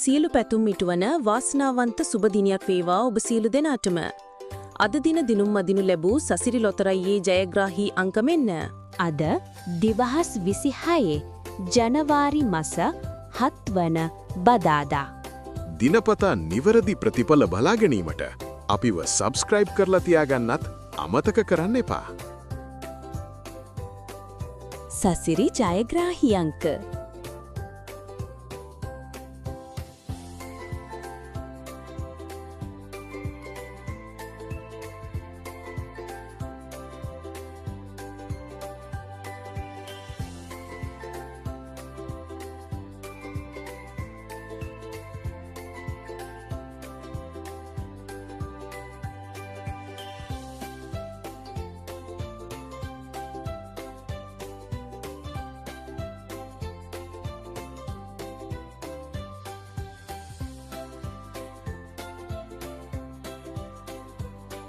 සියලු පැතුම් ඉටුවන වාසනාවන්ත සුබ දිනයක් වේවා ඔබ සියලු දෙනාටම. අද දින දිනුම් මදිනු ලැබූ සසිරි ලොතරැයියේ ජයග්‍රාහී අංක මෙන්න. අද 2026 ජනවාරි මස 7 වන බදාදා. දිනපතා නිවැරදි ප්‍රතිඵල බලා ගැනීමට අපිව සබ්ස්ක්‍රයිබ් කරලා තියාගන්නත් අමතක කරන්න එපා. සසිරි ජයග්‍රාහී අංක.